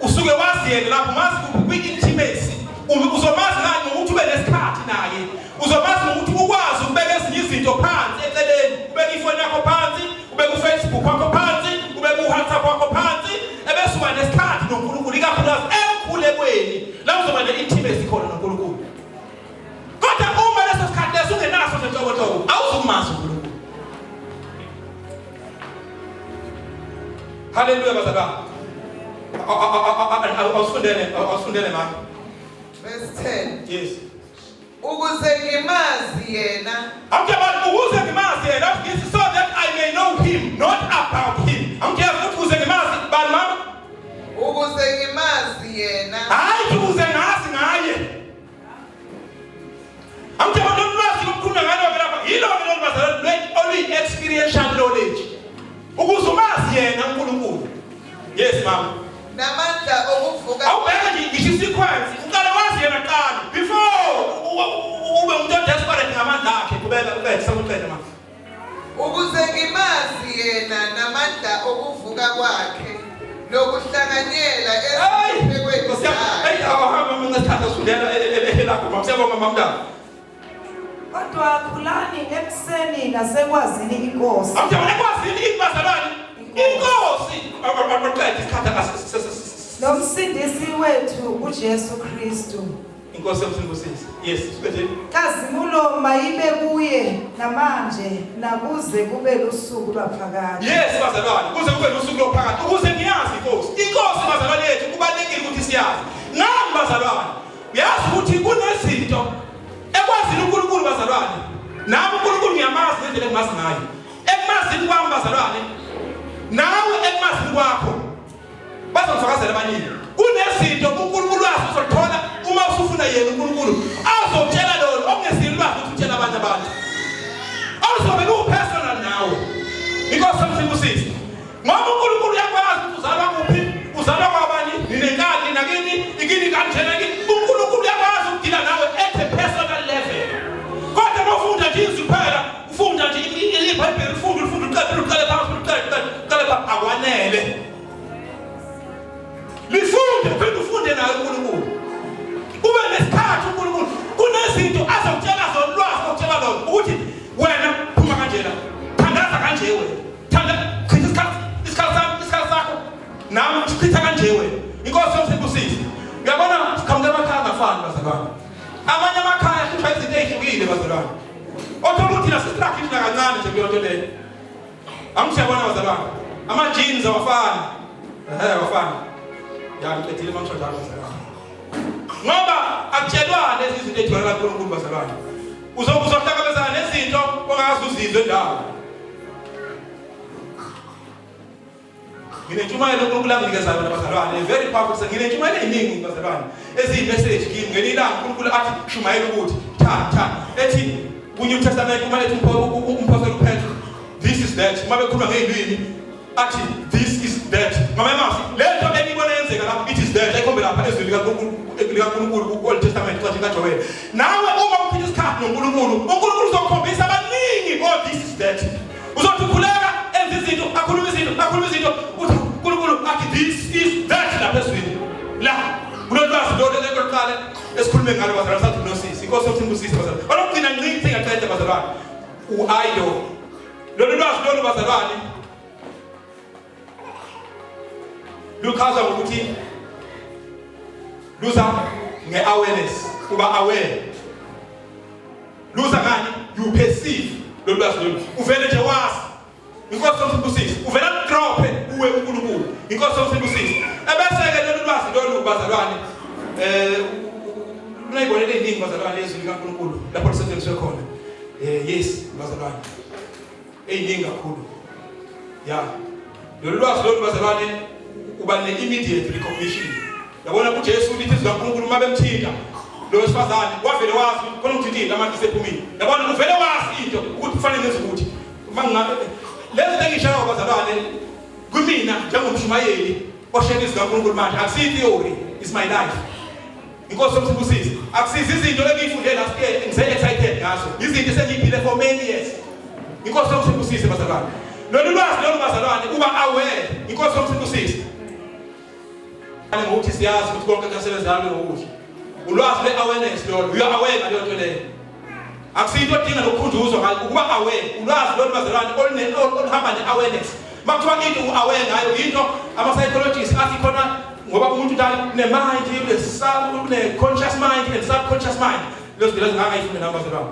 usuke wazi yena lapho mazi kwi-intimacy uzomazi ngani ngokuthi ube nesikhathi naye uzomazi ngokuthi ukwazi ukubeka ezinye izinto phansi eceleni ubeke ifoni yakho phansi ubeke uFacebook wakho phansi ubeke uWhatsApp wakho phansi ebese uba nesikhathi noNkulunkulu ikakhulukazi emkhulekweni la uzoba ne-intimacy khona noNkulunkulu kodwa uma leso sikhathi leso ungenaso nje nhlobo awuzukumazi uNkulunkulu. Haleluya bazalwane. Awusifundele, awusifundele mama. Verse 10. Yes. Ukuze ngimazi yena. Awuthi ukuze ngimazi yena, ngithi so that I may know him, not about him. Awuthi ukuthi ukuze ngimazi bani mama? Ukuze ngimazi yena. Hayi ukuze ngazi ngaye. Awuthi abantu lolwazi lokukhuluma ngalo ke lapha yilo-ke lolu bazalwane oluyi-experiential knowledge ukuze umazi yena uNkulunkulu. Yes mama. Namandla okuvuka. Awubheke nje ngisho isequence uqale wazi yena kuqala before ube umuntu odesperate ngamandla akhe qhubeka ubethe sekuqeda mama. Ukuze ngimazi yena namandla okuvuka kwakhe nokuhlanganyela ezinhluphekweni zakhe. Hey, awahamba mina sithatha sifundela elakho mama. Siyabonga mama mntana. Kodwa khulani ekuseni nasekwazini inkosi. Awujabule ekwazini ibazalwane. Inkosi. Awuqede isikhathi Nomsindisi wethu uJesu Kristu. Inkosi yomsindisi. Yes, siqedile. Nkazimulo mayibe kuye namanje nakuze kube lusuku lwaphakade. Yes bazalwane, kuze kube lusuku lwaphakade. Ukuze ngiyazi inkosi. Inkosi bazalwane yethu kubalekile ukuthi siyazi. Ngani bazalwane? Uyazi ukuthi kunezinto ekwazini uNkulunkulu bazalwane. Nami uNkulunkulu ngiyamazi ngendlela engimazi ngayo. Ekumazini kwami bazalwane, nawe ekumazini kwakho bazongifakazela abaningi kunezinto uNkulunkulu wazi uzolithola uma usufuna yena uNkulunkulu azokutshela lona okungesilo ulwazi ukuthi utshela abanye abantu ozobe kupersonal nawe inkosi yomsibusisi ngoba uNkulunkulu uyakwazi ukuthi uzalwa kuphi uzalwa kwabani ninenkani nakini ikini kanjena kini uNkulunkulu uyakwazi ukudila nawe at a personal level kodwa uma ufunda nje izwi kuphela ufunda nje iBhayibheli ufunda ufunda uqale uqale phansi uqale uqale phansi akwanele lifunde uphinde ufunde naye uNkulunkulu ube nesikhathi uNkulunkulu kunezinto azokutshela zona ulwazi okutshela lona ukuthi wena phuma kanje la thandaza kanje wena thanda chitha isikhathi isikhathi sami isikhathi sakho nami chitha kanje wena inkosi yomsibusise uyabona siqhamuka emakhaya angafani bazalwane amanye amakhaya ahlutshwa izinto ey'hlukile bazalwane othola ukuthi thina sistruggle nakancane nje kuyo nto leyo Angisiyabona bazalwane. Ama jeans awafani. Ehe awafani. Ya ngiqedile mangisho njalo bazalwane. Ngoba akutshelwane lezi izinto ejwayela kaNkulunkulu bazalwane. Uzohlangabezana nezinto ongazi uzizwe ndawo. Nginentshumayelo uNkulunkulu anginikeza yona bazalwane, very powerful. Nginentshumayelo eziningi bazalwane, eziyi-message kimi. Ngelinye ilanga uNkulunkulu athi shumayela ukuthi tha tha ethi ku-New Testament uma lethi umphostoli uPetru this is that uma bekhuluma ngey'lwimi athi this is that ngamanye amazwi le nto eniyibona yenzeka lapho it is that ayikhombe lapha ezwini likaNkulunkulu ku-Old Testament incwadi kaJoweli nawe uma uchitha isikhathi noNkulunkulu uNkulunkulu uzokhombisa abaningi oh this is that Uzothi ukhuleka enza izinto akhuluma izinto akhuluma izinto uthi uNkulunkulu athi this is that lapha ezwini la kulolwazi lolu lokuqala esikhulume ngalo bazalwane sathi nosisi inkosi yokuthi ngibusise bazalwane olokugcina ncinci singaqeda bazalwane u-ayo lolu lwazi lolu bazalwane luchazwa ngokuthi luza nge-awareness uba aware Luza ngani? You perceive lolu lwazi lolu. Uvele nje wazi. Inkosi yomsibusisi. Uvela kudrophe kuwe uNkulunkulu. Inkosi yomsibusisi. Ebese ke lolu lwazi lolu bazalwane eh lunayibonela eziningi bazalwane ezwi likaNkulunkulu lapho lisetshenziswe khona. Eh yes bazalwane. Eyiningi kakhulu. Ya. Lolu lwazi lolu bazalwane uba ne-immediate recognition. Yabona uJesu lithi izwi likaNkulunkulu uma bemthinta lo wesifazane wavele wazi ukuthi khona umthintile amandla esephumile. Yabona uvele wazi into ukuthi kufanele ngenze ukuthi uma ngingabe lezi zinto engishayo bazalwane kumina njengomshumayeli Oshela izwi kaNkulunkulu manje akusiyi theory, is my life. Inkosi yomsibusisi. Akusizi izinto engiyifunde last year ngise excited ngazo. Izinto esengiyiphile for many years. Inkosi yomsibusisi bazalwane. Lolu lwazi lolu bazalwane uba aware. Inkosi yomsibusisi. Ngokuthi siyazi ukuthi konke kuyasebenzelana ngokuhle. Ulwazi le-awareness lolo. You are aware ngaleyo nto leyo. Akusiyinto odinga nokukhunjuzwa ngayo ukuba aware. Ulwazi lolu bazalwane oluhamba ne-awareness. Uma kuthiwa into u-aware ngayo into ama-psychologists athi khona ngoba umuntu njalo une-mind, une-conscious mind and subconscious mind. Lezo zinto lezo ngangayifunda nami bazalwane.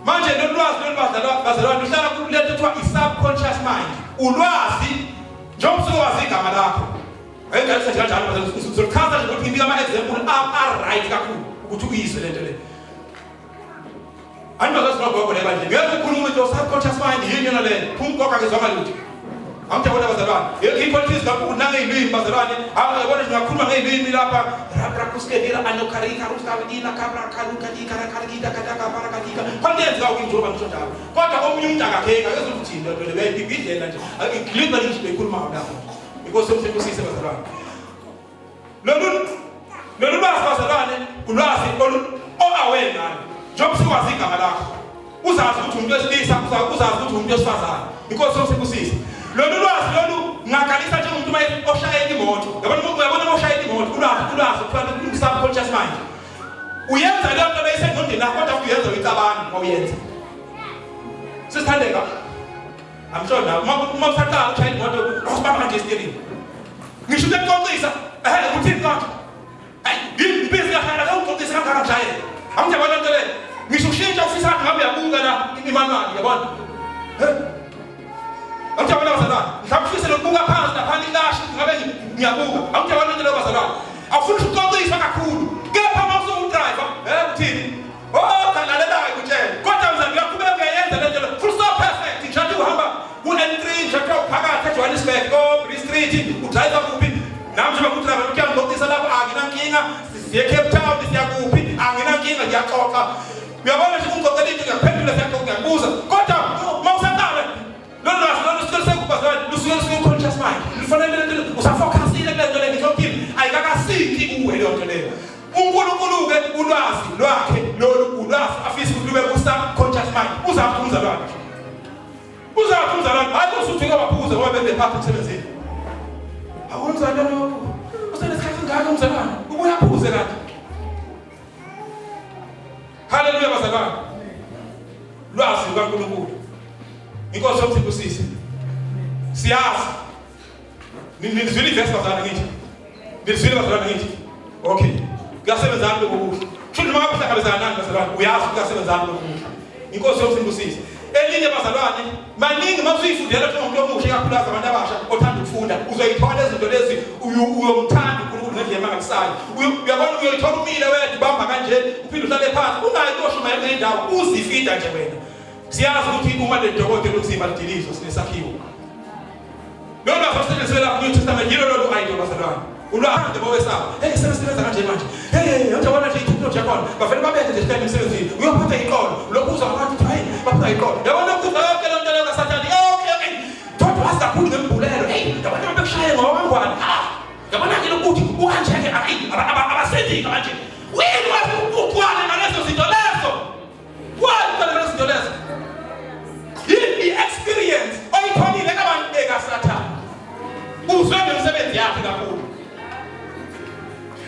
Manje lolu lwazi lolu bazalwane luhlala kulento ethiwa i-subconscious mind. Ulwazi njengoba usuke igama lakho. Ayingalisa nje kanjalo bazalwane. Ngizochaza nje ukuthi nginika ama-example a-right kakhulu ukuthi uyizwe lento le. Angibazazi nogogo le bandleni. Ngeke ukhulume into subconscious mind yini yona le. Phuma ugogo akezwanga lutho. Angijabula bazalwane. Ipolitics kakhulu nangeyilimi bazalwane. Angiyabona nje ngakhuluma ngeyilimi lapha. Rabra kuskedira anokarika rustavidina kabra karuka dika rakarikita kataka parakadika. Khona yenzeka kimi njengoba ngisho njalo. Kodwa omunye umuntu akakheka ezokuthi into le beyibhidlela nje. Ngilibele nje bekhuluma lapho. Inkosi yomsebenzise bazalwane. Lolu lolu lwazi bazalwane ulwazi olu o-aware ngalo. Njengoba usuwazi igama lakho. Uzazi ukuthi umuntu wesilisa, uzazi ukuthi umuntu wesifazane. Inkosi yomsebenzise. Lolu lwazi lolu ngagalisa njengomuntu uma oshayela imoto. Yabona uyabona uma ushayela imoto ulwazi ulwazi kuthiwa lu-subconscious mind. Uyenza leyo nto beyisengqondweni yakho kodwa uyenza uyicabanga uma uyenza. Sisithandeka. I'm sure now uma usaqala ushayela imoto usibamba kanje steering. Ngisho ukuxoxisa, ehe uthini kodwa? Hayi, ngibhizi kahlala ke uxoxisa kangaka ngishayela. Angijabona nto leyo. Ngisho ushintsha ufisa ngathi ngabe uyabuka la imanual yabona. He? Angijabona bazalwane. Mhlawumbe ufise nokubuka phansi lapha ilashi ngabe ngiyabuka. Angijabona nto leyo bazalwane. Awufuni ukuxoxisa kakhulu. Kepha uma usuwudriver, eh uthini? Oh, lalela-ke ngikutshele. Kodwa mzali uyaqhubeka uyayenza le nto le. Full stop perfect. Ngisho uhamba ku-N3, ngisho uphakathi eJohannesburg, ko-Bree Street, udriver kuphi? Nami njengoba ngudriver kuyangixoxisa lapho anginankinga, siye Cape Town, siya kuphi? Anginankinga ngiyaxoxa. Uyabona nje ungixoxela into ngiyakuphendula siyaxoxa ngiyakubuza. Kodwa uma usaqala lolu lwazi lolu lusuke lusekubazalwane lusuke lusuke conscious mind. Lufanele lento usafocusile kule nto leyo ngisho ukuthini ayikakasiki kuwe leyo nto leyo. uNkulunkulu-ke ulwazi lwakhe lolu ulwazi afisa ukuthi lube ku-subconscious mind. Uzaphi umzalwane? Uzaphi umzalwane? Hayi usuthi uke waphuza ngoba bebephatha emsebenzini. Hawu umzalwane usenesikhathi ngaka umzalwane ubuye aphuze kanti. Haleluya bazalwane. Lwazi lukaNkulunkulu. Inkosi yomthimba usise. Siyazi. Nilizwile ivesi bazalwane ngithi. Nilizwile bazalwane ngithi. Okay. Kuyasebenzani lokho kuhle. Kusho noma ngabe uhlangabezana nani bazalwane, uyazi kuyasebenzani lokho kuhle. Inkosi yomthimba usise. Elinye bazalwane, maningi uma usuyifundela njengomuntu omusha ikakhulukazi abantu abasha othanda ukufunda, uzoyithola izinto lezi uyomthanda uNkulunkulu ngendlela emangalisayo. Uyabona uyoyithola umile wedwa ubamba kanje, uphinde uhlale phansi, ungayi kuyoshumayela kwenye indawo, uzifida nje wena. Siyazi ukuthi uma le dokotela umzimba lidilizwa sinesakhiwo. Lolu lwazi olusetshenziswe lapho New Testament yilo lolu idol bazalwane. Ulwande bowesaba. Hey sebesebenza kanje manje. Hey hey uyabona nje i-technology yakhona. Bavele babenze nje sihlale emsebenzini. Uyophatha iqolo. Lokhu uzwa abantu ukuthi hayi baphatha iqolo. Yabona lokhu yonke lento leyo kaSathane. Yonke yonke. Kodwa wazi kakhulu ngembulelo. Hey yabona bekushaye ngowangwane. Ha. Yabona ke lokuthi ukanje ke ayi abasendika manje. Wena wazi uqwale ngalezo zinto lezo. Why uqale ngalezo zinto lezo? Yini i-experience oyitholile kabantu bekaSathane? Uzwe ngemisebenzi yakhe kakhulu.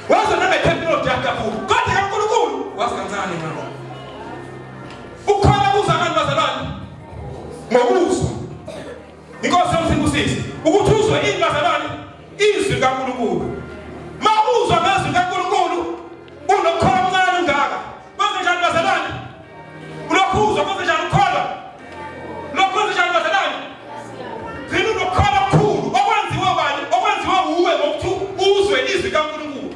Wazi nange-technology yakhe kakhulu. Kodwa kaNkulunkulu wazi kancane ngakho. Ukhona kuza abantu bazalwane ngokuzwa. Inkosi yomsindisi ukuthi uzwe ini bazalwane izwi likaNkulunkulu. Ma uzwa ngezwi likaNkulunkulu unokukholwa okuncane ungaka. Kwenze njani bazalwane? Ulokhu uzwa kwenze njani ukukholwa? Lokhu kwenze njani bazalwane? Gcina unokukholwa okukhulu okwenziwe bani? Okwenziwe uwe ngokuthi uzwe izwi likaNkulunkulu.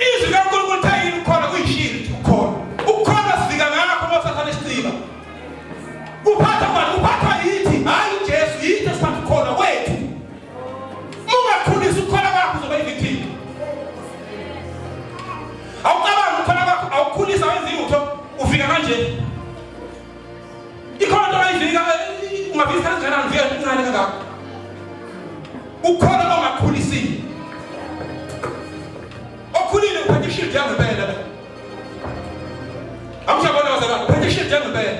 Izwi likaNkulunkulu lithe yini ukukholwa? Kuyishield ukukholwa. Ukukholwa sivika ngakho uma usathane esiciba. Kuphatha bani? Kuphathwa yithi, hayi uJesu, yithi. ishield yangempela la. Amshabona bazalwane, uphethe ishield yangempela.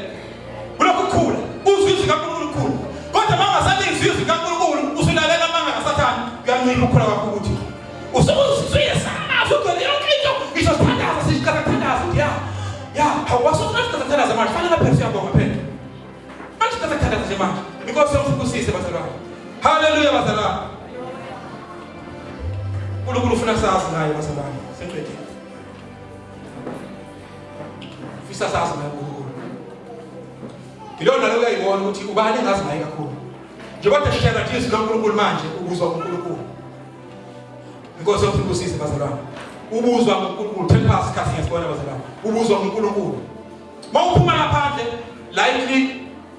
Kulokhu kukhula, uzwe izwi kaNkulunkulu kukhulu. Kodwa uma ungasalizwi izwi kaNkulunkulu, usulalela amanga kaSathane, kuyancipha ukukhula kwakho ukuthi usukuzwile sazi ugcwele yonke into ngisho sithandaza siqala kuthandaza ukuthi ya ya awuwasuthi sithandaza manje fanele phela siyabonga phela manje siqala kuthandaza nje manje inkosi yomsibusise bazalwane haleluya bazalwane uNkulunkulu ufuna sazi ngaye bazalwane sengiqedile ufisa sazi ngaye uNkulunkulu ngilona lo uyayibona ukuthi ubani engazi ngaye kakhulu njengoba sishela nje izwi likaNkulunkulu manje ubuzwa uNkulunkulu Inkosi yomsibusise bazalwane ubuzwa uNkulunkulu 10 past isikhathi ngiyasibona bazalwane ubuzwa uNkulunkulu mawuphuma ngaphandle likely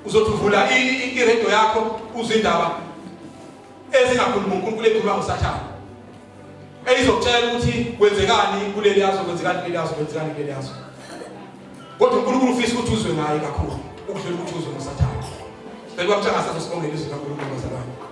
uzothi uvula i-radio yakho uzwe indaba ezingakhulumi uNkulunkulu ekhuluma ngoSathane eyizokutshela ukuthi kwenzekani kuleli yazwe kwenzekani kuleli yazwe kwenzekani kuleli yazwe kodwa uNkulunkulu ufisa ukuthi uzwe ngaye kakhulu ukudlula ukuthi uzwe ngoSathane sibeke kwamtshanga sazo sibonge ilizwi kaNkulunkulu bazalwane.